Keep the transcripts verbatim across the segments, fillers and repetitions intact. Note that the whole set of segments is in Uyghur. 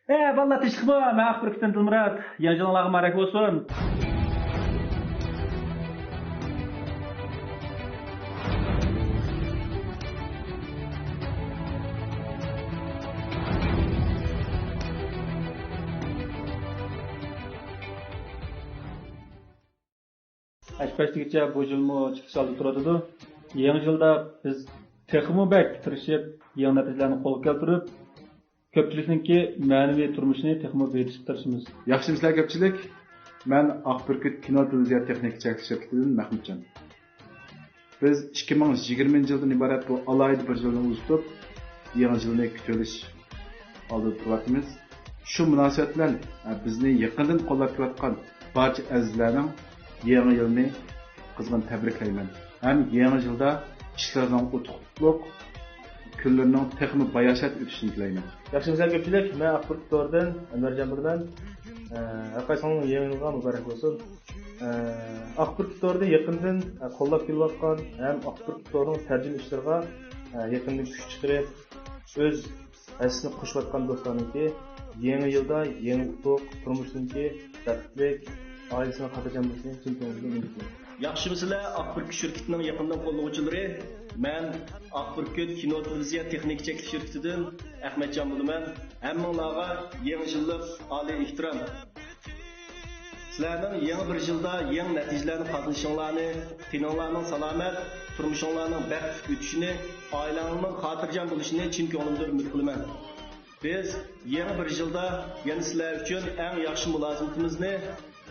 ئە، بالىلار، تىنچلىقمۇ؟ مەن ئاق بۈركۈتتىن دىلمۇرات. يېڭى يىلىڭلارغا مۇبارەك بولسۇن. ئاشۇ پەشتىگىچە بۇ يىلمۇ چىقىش ئالدىدا تۇرۇۋاتىدۇ. يېڭى يىلدا بىز تېخىمۇ بەك تىرىشىپ، يېڭى نەتىجىلەرنى قولغا كەلتۈرۈپ، كۆپچىلىكنىڭكى مەنىۋى تۇرمۇشىنى تېخىمۇ بېيىتىشقا تىرىشىمىز. ياخشىمۇسىلەر كۆپچىلىك؟ مەن ئاق بۈركۈت كىنو تېلېۋىزىيە تېخنىكا چەكلىك شىركىتىدىن مەھمۇتجان. بىز ئىككى مىڭ يىگىرمىنچى يىلدىن ئىبارەت بۇ ئالاھىدە بىر يىلنى ئۇزىتىپ، يېڭى يىلنى كۈتۈۋېلىش ئالدىدا تۇرۇۋاتىمىز. شۇ مۇناسىۋەت بىلەن، ھە، بىزنى يېقىندىن قوللاپ كېلىۋاتقان بارچە ئەزىزلەرنىڭ يېڭى يىلىنى قىزغىن تەبرىكلەيمەن ھەم يېڭى يىلدا ئىشلىرىنىڭ ئۇتۇقلۇق، كۈنلىرىنىڭ تېخىمۇ باياشات ئۆتۈشىنى تىلەيمەن. ياخشىمۇسىلەر كۆپچىلىك؟ مەن ئاق بۈركۈت تورىدىن ئەنۋەرجان بولىمەن. ئە، ھەر قايسىڭلارنىڭ يېڭى يىلىغا مۇبارەك بولسۇن. ئە، ئاق بۈركۈت تورىنى يېقىندىن، ئە، قوللاپ كېلىۋاتقان ھەم ئاق بۈركۈت تورىنىڭ تەرجىمە ئىشلىرىغا، ئە، يېقىندىن كۈچ چىقىرىپ، ئۆز ھەسسىسىنى قوشۇۋاتقان دوستلارنىڭكى يېڭى يىلدا يېڭى ئۇتۇق، تۇرمۇشىنىڭكى بەختلىك، ئائىلىسىنىڭ خاتىرجەم بولۇشىنى چىن كۆڭلۈمدىن ئۈمىد قىلىمەن. ياخشىمۇسىلەر ئاق بۈركۈت شىركىتىنىڭ يېقىندىن قوللىغۇچىلىرى؟ مەن ئاق بۈركۈت كىنو تېلېۋىزىيە تېخنىكا چەكلىك شىركىتىدىن ئەخمەتجان بولىمەن. ھەممىڭلارغا يېڭى يىللىق ئالىي ئېھتىرام. سىلەرنىڭ يېڭى بىر يىلدا يېڭى نەتىجىلەرنى قازىنىشىڭلارنى، تېنىڭلارنىڭ سالامەت، تۇرمۇشۇڭلارنىڭ بەختلىك ئۆتۈشىنى، ئائىلەڭلارنىڭ خاتىرجەم بولۇشىنى چىن كۆڭلۈمدىن ئۈمىد قىلىمەن. بىز يېڭى بىر يىلدا يەنە سىلەر ئۈچۈن ئەڭ ياخشى مۇلازىمىتىمىزنى،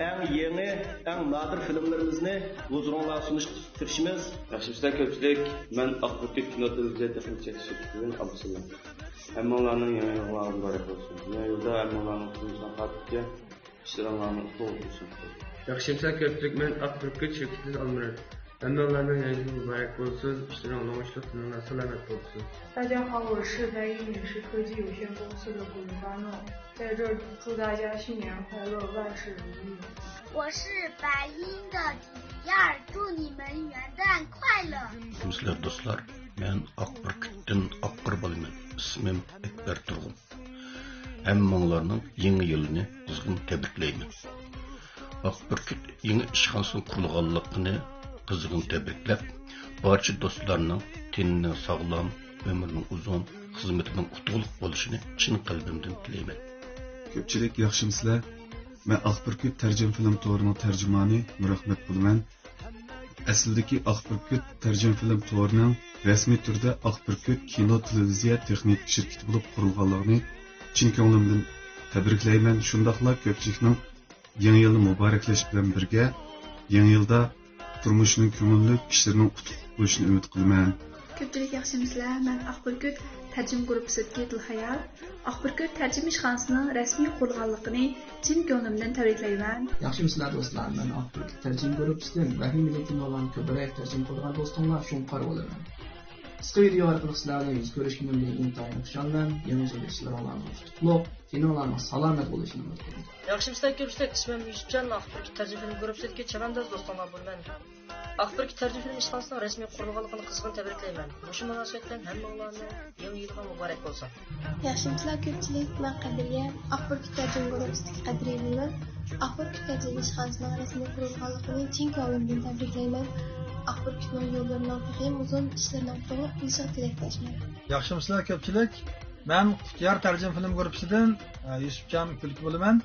ئەڭ يېڭى، ئەڭ نادىر فىلىملىرىمىزنى ھۇزۇرۇڭلارغا سۇنۇشقا تىرىشىمىز. ياخشىمۇسىلەر كۆپچىلىك؟ مەن ئاق بۈركۈت كىنو تېلېۋىزىيە تېخنىكا چەكلىك شىركىتىدىن ئابدۇسالام. ھەممىڭلارنىڭ يېڭى يىلىڭلار مۇبارەك بولسۇن. يېڭى يىلدا ھەممىڭلارنىڭ تۇرمۇشىنىڭ خاتىرجەم، ئىشلىرىڭلارنىڭ ئۇتۇقلۇق بولسۇن. ياخشىمۇسىلەر كۆپچىلىك؟ مەن ئاق بۈركۈت شىركىتىدىن ئالمۇرات. ھەممىڭلارنىڭ يېڭى يىلى مۇبارەك بولسۇن، ئىشلىرىڭ ئوڭۇشلۇق، تېنىڭلار سالامەت بولسۇن. 大家好，我是白银影视科技有限公司的古云巴诺，在这儿祝大家新年快乐，万事如意。我是白银的主页，祝你们元旦快乐。ھەممىڭلارغا يېڭى يىل مۇبارەك بولسۇن. ياخشىمۇسىلەر دوستلار؟ مەن ئاق بۈركۈتتىن ئاققۇر بولىمەن. ئىسمىم ئەكبەر تۇرغۇن. ھەممىڭلارنىڭ يېڭى يىلىنى قىزغىن تەبرىكلەيمەن. ئاق بۈركۈت يېڭى ئىشخانىسىنىڭ قۇرۇلغانلىقىنى قىزغىن تەبرىكلەپ، بارچە دوستلارنىڭ تېنىنىڭ ساغلام، ئۆمرىنىڭ ئۇزۇن، خىزمىتىنىڭ ئۇتۇقلۇق بولۇشىنى چىن قەلبىمدىن تىلەيمەن. كۆپچىلىك ياخشىمۇسىلەر؟ مەن ئاق بۈركۈت تەرجىمە فىلىم تورىنىڭ تەرجىمانى نۇرئەخمەت بولىمەن. ئەسلىدىكى ئاق بۈركۈت تەرجىمە فىلىم تورىنىڭ رەسمىي تۈردە ئاق بۈركۈت كىنو تېلېۋىزىيە تېخنىكا شىركىتى بولۇپ قۇرۇلغانلىقىنى چىن كۆڭلۈمدىن تەبرىكلەيمەن. شۇنداقلا كۆپچىلىكنىڭ يېڭى يىلنى مۇبارەكلەش بىلەن بىرگە، يېڭى يىلدا تۇرمۇشىنىڭ كۆڭۈللۈك، ئىشلىرىنىڭ ئۇتۇقلۇق بولۇشىنى ئۈمىد قىلىمەن. كۆپچىلىك ياخشىمۇسىلەر؟ مەن ئاق بۈركۈت تەرجىمە گۇرۇپپىسىدىكى دىلھايات. ئاق بۈركۈت تەرجىمە ئىشخانىسىنىڭ رەسمىي قۇرۇلغانلىقىنى چىن كۆڭلۈمدىن تەبرىكلەيمەن. ياخشىمۇسىلەر دوستلار؟ مەن ئاق بۈركۈت تەرجىمە گۇرۇپپىسىدىن ۋەھىمىلىك كىنولارنى كۆپرەك تەرجىمە قىلىدىغان دوستۇڭلار شۇڭقار بولىمەن. قىسقا ۋىدېئو ئارقىلىق سىلەر بىلەن يۈز كۆرۈشكىنىمدىن ئىنتايىن خۇشالمەن. يېڭى يىلدا ئىشلىرىڭلارنىڭ ئۇتۇقلۇق، تېنىڭلارنىڭ سالامەت بولۇشىنى ئۈمىد قىلىمەن. ياخشىمۇسىلەر كۆپچىلىك؟ ئىسمىم يۈسۈپجان، ئاق بۈركۈت تەرجىمە فىلىم گۇرۇپپىسىدىكى چەۋەنداز دوستۇڭلار بولىمەن. ئاق بۈركۈت تەرجىمە فىلىم ئىشخانىسىنىڭ رەسمىي قۇرۇلغانلىقىنى قىزغىن تەبرىكلەيمەن. مۇشۇ مۇناسىۋەت بىلەن ھەممىڭلارنىڭ يېڭى يىلىغا مۇبارەك بولسۇن. ياخشىمۇسىلەر كۆپچىلىك؟ مەن قەدرىيە، ئاق بۈركۈت تەرجىمە گۇرۇپپىسىدىكى قەدرىيە بولىمەن. ئاق بۈركۈت تەرجىمە ئىشخانىسىنىڭ رەسمىي قۇرۇلغانلىقىنى چىن كۆڭلۈمدىن تەبرىكلەيمەن. ئاق بۈركۈتنىڭ يوللىرىنىڭ تېخىمۇ ئۇزۇن، ئىشلىرىنىڭ ئۇتۇقلۇق بولۇشىغا تىلەكداشمەن. ياخشىمۇسىلەر كۆپچىلىك؟ مەن قۇتيار تەرجىمە فىلىم گۇرۇپپىسىدىن، ئە، يۈسۈپجان كۈلكە بولىمەن.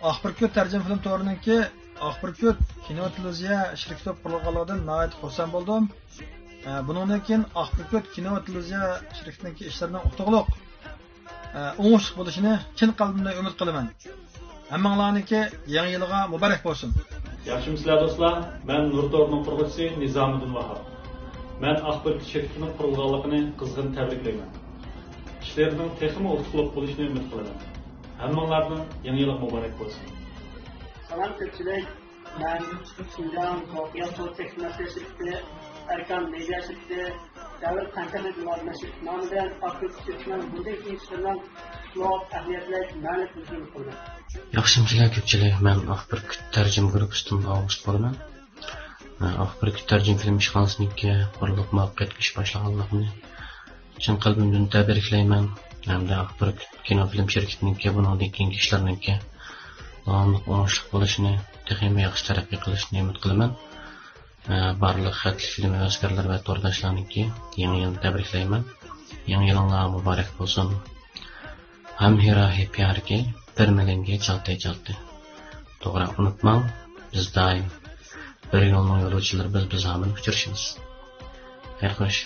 ئاق بۈركۈت تەرجىمە فىلىم تورىنىڭكى ئاق بۈركۈت كىنو تېلېۋىزىيە شىركىتى بولۇپ قۇرۇلغانلىقىدىن ناھايىتى خۇرسەن بولدۇم. ئە، بۇنىڭدىن كېيىن ئاق بۈركۈت كىنو تېلېۋىزىيە شىركىتىنىڭكى ئىشلىرىنىڭ ئۇتۇقلۇق، ئە، ئوڭۇشلۇق بولۇشىنى چىن قەلبىمدىن ئۈمىد قىلىمەن. ھەممىڭلارنىڭكى يېڭى يىلىغا مۇبارەك بولسۇن. ياخشىمۇسىلەر دوستلار؟ مەن نۇر تورىنىڭ قۇرغۇچىسى نىزامىدىن ۋاھاب. مەن ئاق بۈركۈت شىركىتىنىڭ قۇرۇلغانلىقىنى قىزغىن تەبرىكلەيمەن. ئىشلىرىنىڭ تېخىمۇ ئۇتۇقلۇق بولۇشىنى ئۈمىد قىلىمەن. ھەممىڭلارنىڭ يېڭى يىلىغا مۇبارەك بولسۇن. سالام كۆپچىلىك، مەن شىنجاڭ توقيا تور تېخنىك مەسلىھەت شىركىتى، ئەركان مېدىيا شىركىتى، دەۋر قەنتەخنىك مۇلازىمەت شىركىتى نامىدىن ئاق بۈركۈت شىركىتىنىڭ بۇندىن كېيىنكى ئىشلىرىنىڭ ئۇتۇقلۇق، ئەھمىيەتلىك، مەنىلىك بولۇشىنى ئۈمىد قىلىمەن. ياخشىمۇسىلەر كۆپچىلىك؟ مەن ئاق بۈركۈت تەرجىمە گۇرۇپپىسىدىن ئاۋغۇست بولىمەن. ئاق بۈركۈت تەرجىمە فىلىم ئىشخانىسىنىڭكى قۇرۇلۇپ مۇۋەپپەقىيەتكە ئىش باشلىغانلىقىنى چىن قەلبىمدىن تەبرىكلەيمەن ھەمدە ئاقتۈرك كىنو فىلىم شىركىتىنىڭكى بۇنىڭدىن كېيىنكى ئىشلىرىنىڭكى داۋاملىق ئوڭۇشلۇق بولۇشىنى، تېخىمۇ ياخشى تەرەققىي قىلىشىنى ئۈمىد قىلىمەن. ئە، بارلىق خەتلىك فىلىم ھەۋەسكارلىرى ۋە تورداشلارنىڭكى يېڭى يىلىنى تەبرىكلەيمەن. يېڭى يىلىڭلار مۇبارەك بولسۇن. ھەم ھېرا ھېپياركى بىر مەلەمگە چالتە چالتە. توغرا، ئۇنتۇماڭ، بىز دائىم بىر يولنىڭ يولۇچىلىرى بىز، بىز ھامان ئۇچرىشىمىز. خەير خوش.